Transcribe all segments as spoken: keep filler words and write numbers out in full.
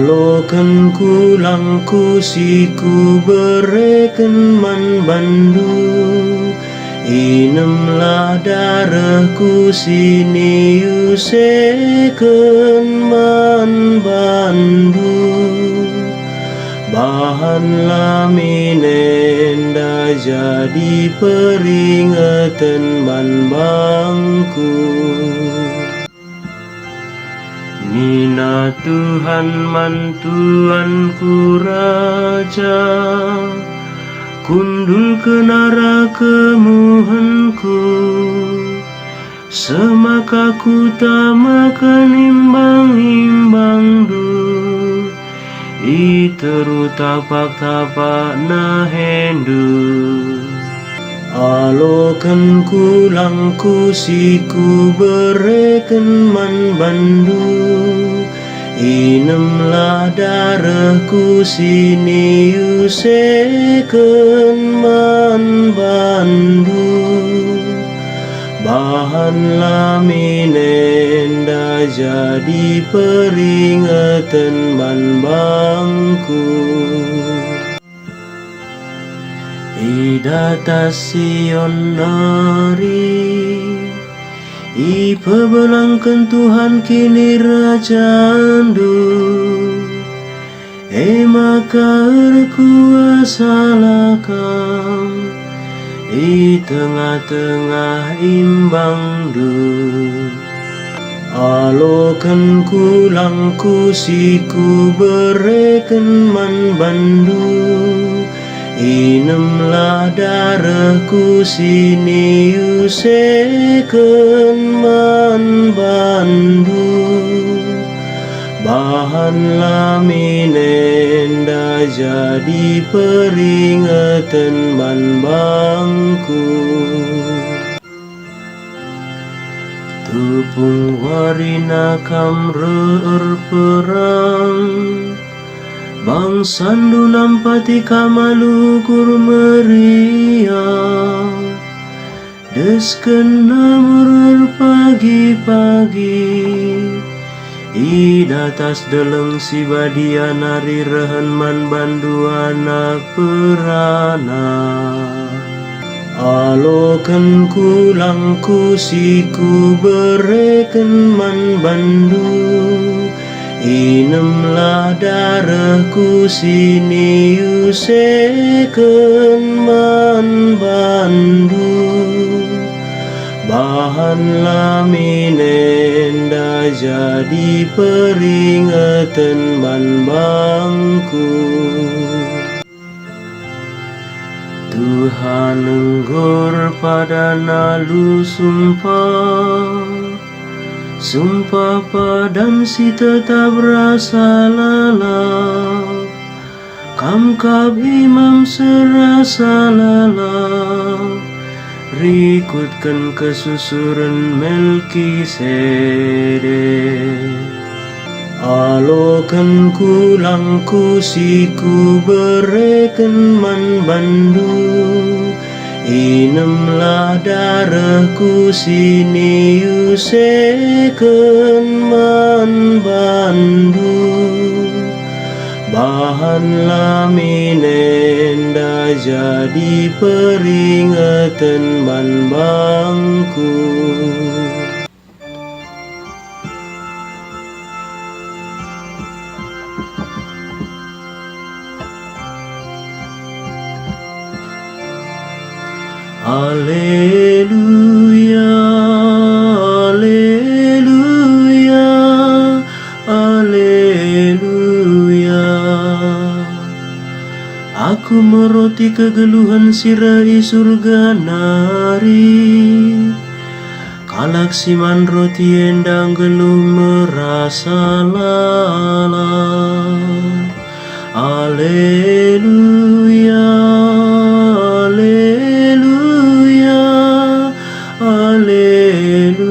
Aloken kulangku si kubereken man bandu, inemlah darehku si niuseken man bandu. Bahanlah min enda jadi peringeten man bangku. Nina Tuhan man tuanku raja, kundulken arah kemuhenku, semaka kutamaken imbang-imbangndu i teruh tapak-tapak nahendu. Aloken kulangku si kubereken man bandu, inemlah darehku si niuseken man bandu. Bahanlah min enda jadi peringeten man bangku. I datas Sion nari ipebelangken Tuhan Kinirajandu, e maka erkuasalah Kam i tengah-tengah imbangndu. Aloken kulangku si kubereken man bandu, inemlah darehku si niuseken man bandu. Bahanlah min enda jadi peringeten man bangku. Tupung warina Kam reh erperang, bangsaNdu nampati Kam alu ukur meriah. Desken namur erpagi-pagi i datas deleng si badia nari rehen man bandu anak perana. Aloken kulangku si kubereken man bandu, inemlah darehku si niuseken man bandu. Bahanlah min enda jadi peringeten man bangku. Tuhan enggo erpadan alu sumpah, sumpah padan si tetap rasa lalap. Kam kap imam serasa lalap, rikutken kesusuren Melkisedek. Aloken kulangku si kubereken man bandu, inemlah darehku si niuseken man bandu. Bahanlah min enda jadi peringeten man bangku. Aleluya, aleluya, aleluya. Aku me roti kegeluhen si reh i Surga nari. Kalak si man roti enda nggeluh merasa lalap. Aleluya, aleluya, aleluya.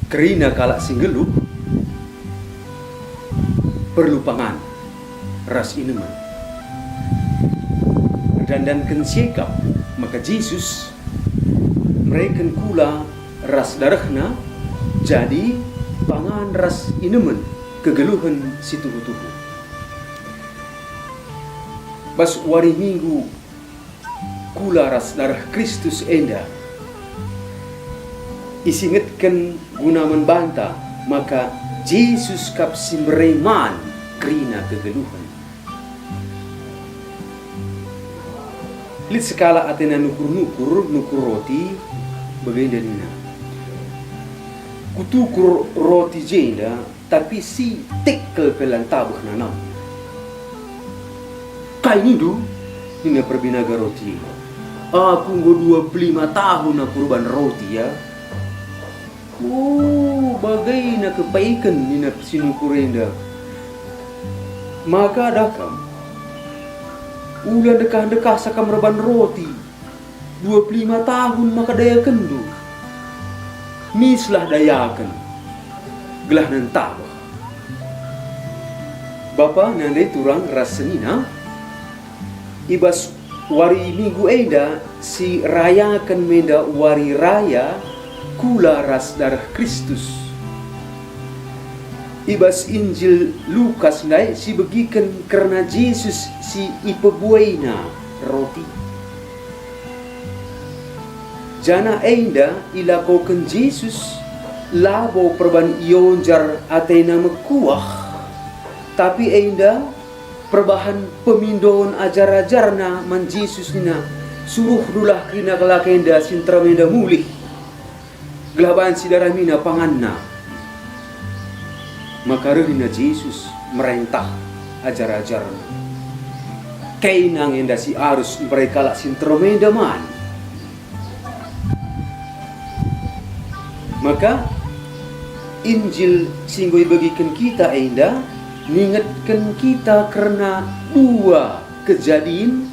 Kerina kalak si nggeluh perlu pangan ras inemen. Dandanken si e kap maka Jesus mereken kula ras darehNa jadi pangan ras inemen kegeluhen si tuhu-tuhu. Bas wari Minggu kula ras dareh Kristus enda isingetken guna man banta maka Jesus kap si mbere man kerina kegeluhen. Lit sekalak atena nukur-nukur, nukur roti, bagenda nina, "Kutukur roti jenda, tapi si tikkel pe la ntabeh nanam." "Kai nindu?" nina perbinaga roti e. "Aku enggo dua puluh lima tahun aku erban roti, ya." "Oh, bagena kepaiken," nina si nukur enda. "Maka dah kam, ula ndekah-ndekahsa kam erban roti. Dua puluh lima tahun maka dayakenndu. Mislah dayaken, gelah ntabeh." Bapa nandai turang ras senina, i bas wari Minggu enda si rayaken menda wari raya kula ras dareh Kristus. I bas Injil Lukas ndai sibegiken kerna Jesus si ipebuena roti. Janah enda ilakoken Jesus labo perban ionjar atena mekuah, tapi enda perbahan pemindon ajar-ajarNa man Jesus nina, "Suruhdulah kerina kalak enda si nterem enda mulih, gelah banci daramina panganna." Maka reh nina Jesus merentah ajar-ajarNa, "Kena nge enda si arus mbere kalak si nterem enda man." Maka Injil si enggo ibegiken kita enda ningetken kita kerna dua kejadin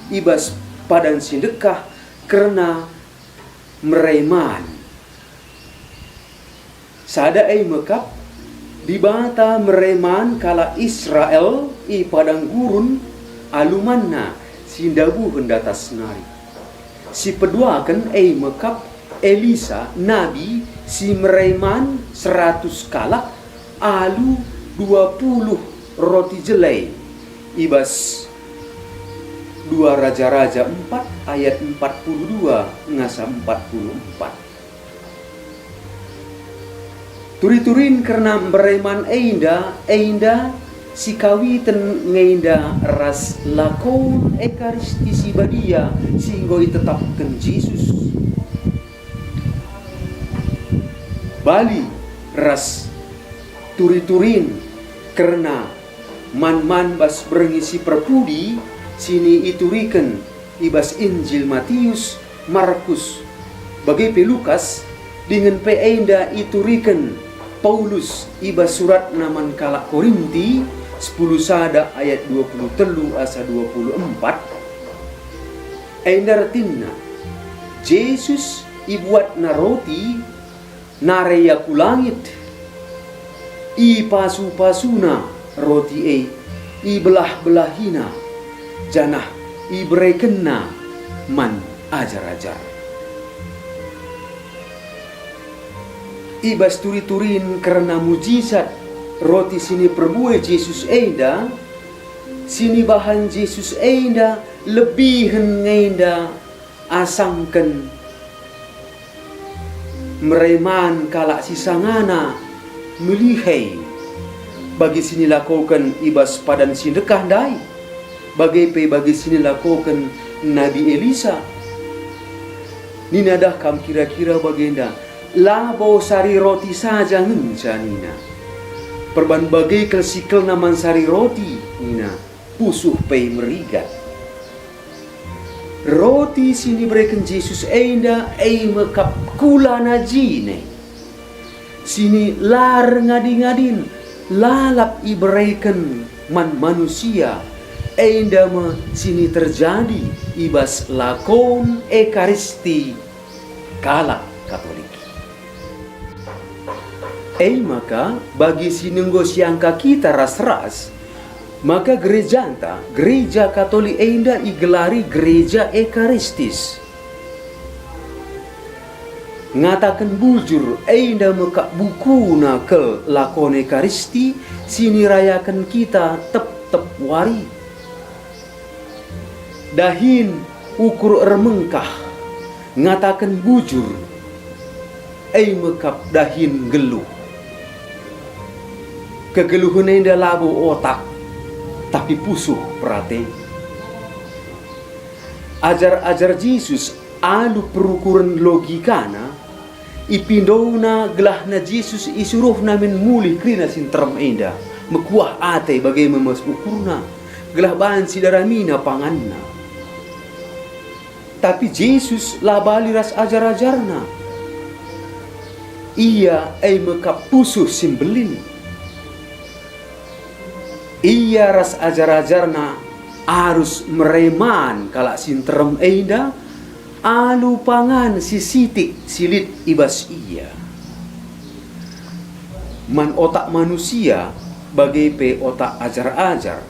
i bas padan si ndekah kerna mere man. Sada e me kap, Dibata mere man kalak Israel i padang gurun alu manna si ndabuhen datas nari. Si peduaken e me kap Elisa nabi si mere man seratus kalak alu dua puluh roti jelai, i bas dua Raja-raja empat ayat empat puluh dua ngasa empat puluh empat. Turi-turin kerna mbere man enda, enda sikawiten nge enda ras lakon Ekaristi si Badia si enggo itetapken Jesus. Bali ras turi-turin kerna man-man bas berngi si perpudi si ituriken i bas Injil Matius, Markus, bage pe Lukas, dingen pe enda ituriken Paulus i bas suratna man kalak Korinti, sepuluh sada ayat dua puluh telu asa dua puluh empat. Enda ertina, Jesus ibuatna roti, nare ia ku langit, ipasu-pasuna roti e, ibelah-belahina, janah iberekenna man ajar-ajar. I bas turi-turin kerna mujizat roti si iperbue Jesus enda, si ibahan Jesus enda lebihen nge enda asangken mere man kalak si sangana melihei, bagi si ilakoken i bas padan si ndekah ndai, bage pe bagi si ilakoken Nabi Elisa. Nina dah kam kira-kira bagenda, "Labo sari roti saja ngenca," nina. "Perban bage kal sikelna man sari roti," nina, "pusuh pe merigat." Roti si ibereken Jesus enda e me kap kulana jine, si la erngadi-ngadin, lalap ibereken man manusia, enda me si terjadi i bas lakon Ekaristi kalak Katolik. E maka, bagi si enggo siangka kita ras-ras, Maka gerejanta, Gereja Katolik enda igelari Gereja Ekaristis. Ngataken bujur enda me kap bukuna kal lakon Ekaristi si nirayaken kita tep-tep wari. Dahin ukur ermengkah, ngataken bujur, e me kap dahin nggeluh. Kegeluhen enda labo otak, tapi pusuh perate. Ajar-ajar Jesus alu perukuren logikana, ipindona gelahna Jesus isuruhna min mulih kerina si nterem enda, mekuah ate bage me ukurna, gelah banci daramina panganna. Tapi Jesus la bali ras ajar-ajarna. Ia e me kap pusuh si mbelin. Ia ras ajar-ajarna arus mere man kalak si nterem enda alu pangan si sitik si lit i bas ia. Man otak manusia, bage pe otak ajar-ajar,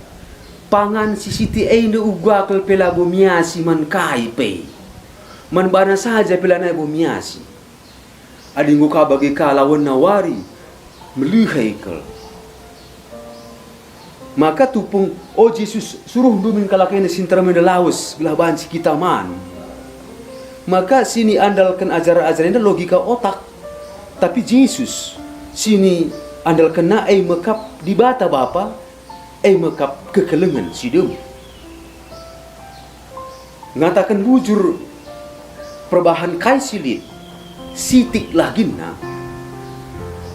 pangan si sitik enda uga kal pe labo miasi man kai pe. Man bana saja pe lanai bo miasi. Adi enggo ka bage ka lawenna wari, melihai kal. Maka tupung, "O Jesus, suruhndu min kalak enda si nterem enda lawes, gelah banci kita man." Maka si niandalken ajar-ajar enda logika otak. Tapi Jesus, si niandalkenna e me kap Dibata Bapa, e me kap kekelengen si dem. Ngataken bujur, perbahan kai si lit, sitiklah ginna.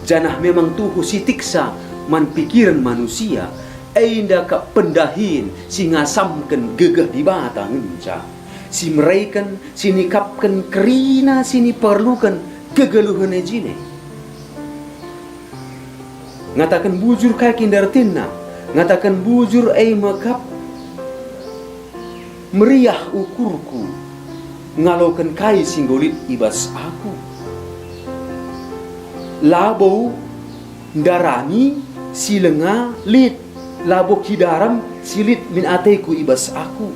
Janah memang tuhu sitiksa man pikiren manusia, enda kap pendahin si ngasamken gegeh Dibata ngenca, si mereken, si nikapken kerina si niperluken kegeluhen e jine. Ngataken bujur kai kin artina? Ngataken bujur e me kap meriah ukurku ngaloken kai si enggo lit i bas aku. Labo ndarami si lenga lit, labo kidarem si lit min ateku i bas aku.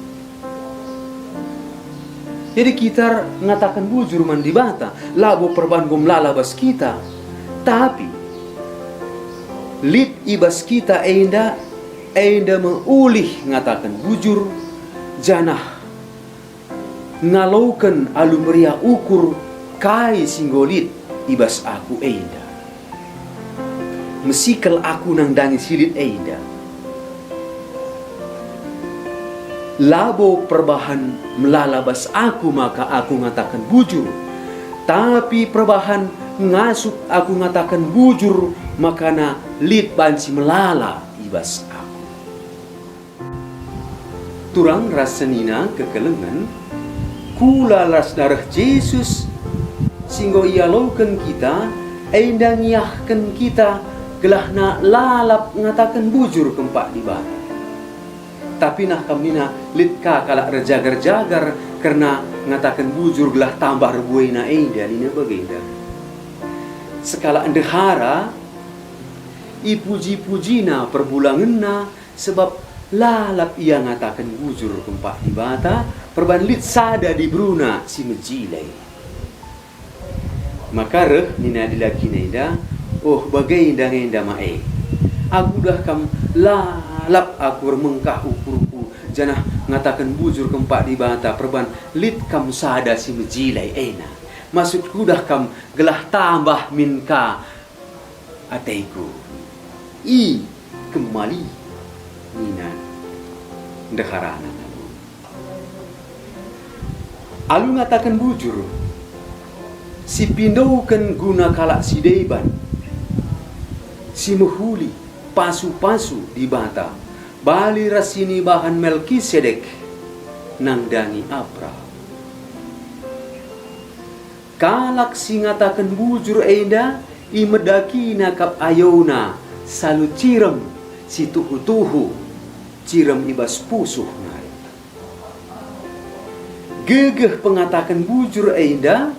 Jadi kita ngataken bujur man Dibata, labo perbahan enggo melala bas kita, tapi lit i bas kita enda, enda me ulih ngataken bujur, janah ngaloken alu meriah ukur kai si enggo lit i bas aku enda. Mesikel aku nandangi si lit enda. Labo perbahan melala bas aku maka aku ngataken bujur, tapi perbahan ngasup aku ngataken bujur makana lit banci melala i bas aku. Turang ras senina kekelengen, kula ras dareh Jesus si enggo ialoken kita, enda ngiahken kita gelahna lalap ngataken bujur kempak Dibata. Tapi nah kam nina lit ka kalak erjagar-jagar kerna ngataken bujur gelah tambah erbuena enda, nina bagenda. Sekalak ndehara, ipuji-pujina perbulangenna, sebab lalap ia ngataken bujur kempak Dibata, perban lit sada diberuna si mejile. Maka reh nina dilakina enda, "Oh, bage enda nge enda ma e. Aku dah kam lalap aku ermengkah ukurku, janah ngataken bujur kempak Dibata, perban lit kam sada si mejile ena. Maksudku dah kam gelah tambah min ka ateku." I kemali nina ndeharana ngalo. Alu ngataken bujur, si pindoken guna kalak si deban, si mehuli pasu-pasu Dibata, bali ras si nibahan Melkisedek nandangi Abraham. Kalak si ngataken bujur enda imedakina kap ayona salu cirem si tuhu-tuhu, cirem i bas pusuh nari. Gegeh pengataken bujur enda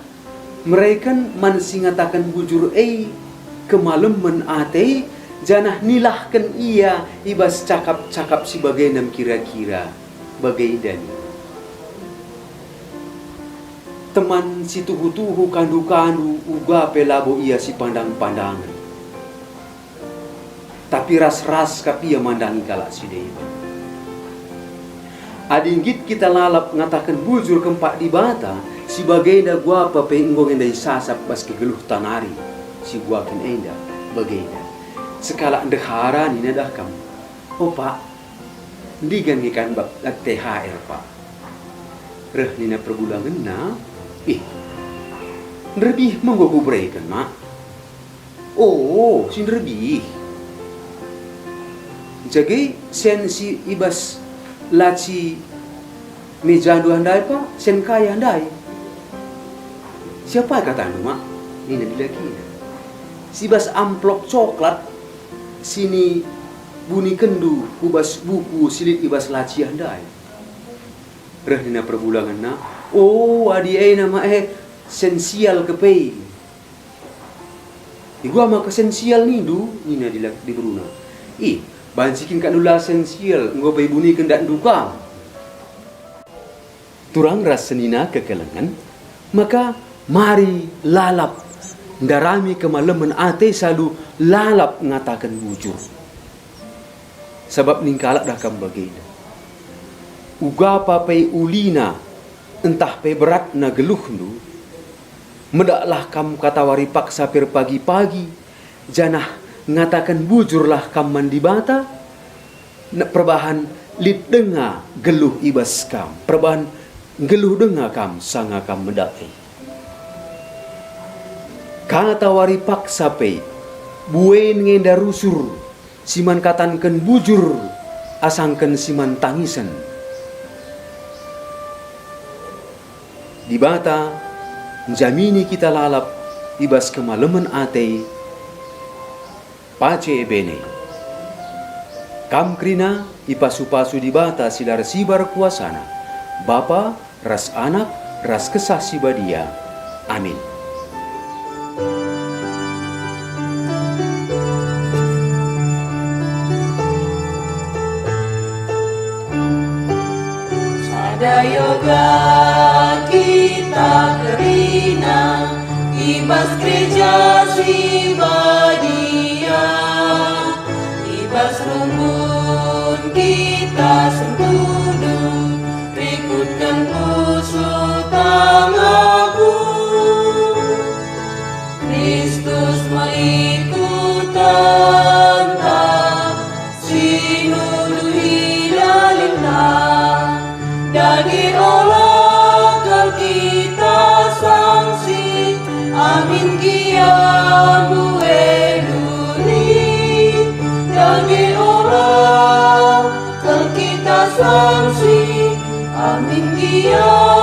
mereken man si ngataken bujur e kemalemen ate janah nilahken ia i bas cakap-cakap si bagenda kira-kira bagenda nina, "Teman si tuhu-tuhu kandu-kandu uga pe labo ia sipandang-pandangen, tapi ras-ras kap ia mandangi kalak si deban." Adi nggit kita lalap ngataken bujur kempak Dibata, si bagenda guapa pe enggo ngendai sasap bas kegeluhta nari si guaken enda bagenda. Sekalak ndehara nina dah kam, "O Pak, ndigan nge kan bab T H R, Pak?" Reh nina perbulangenna, "Ih, nderbih me enggo kubereken, Mak." "Oh, si nderbih. Jage sen si i bas laci mejandu ndai, Pak, sen kai ndai?" "Siapa katandu, Mak?" nina dilakina. "Si bas amplop coklat si nibunikenndu ku bas buku si lit i bas laci ndai." Reh nina perbulangenna, "Oh, adi ena, Mak, eh, sen sial kepe." "Iga maka sen sial nindu?" nina dila-, diberuna. "Ih, banci kin kak ndula sen sial, enggo pe ibuniken datndu kam." Turang ras senina kekelengen, maka mari lalap ndarami kemalemen ate si alu lalap ngataken bujur. Sabap ning kalak dah kam bagenda. Uga pe ulina ntah pe beratna geluhndu, medaklah kam katawari paksa pe erpagi-pagi, janah ngataken bujurlah kam man Dibata, ne-, perbahan lit denga geluh i bas kam, perbahan nggeluh denga kam sanga kam medak e. Katawari paksa pe, buen nge ndarusur, si man katanken bujur asangken si man tangisen. Dibata njamini kita lalap i bas kemalemen ate, pace ebene. Kam kerina ipasu-pasu Dibata si la ersibar kuasaNa, Bapa, ras Anak, ras Kesah Si Badia. Amin. Sada yoga kita kerina i bas gereja si badia, i bas runggun kita sentudu, rikutken pusuh tangaku. Kristus me ikutenta, si nuluhi dalinna. Dage ola kal kita sangsi, amin gia mbue duri. Dage ola kal kita sangsi, amin gia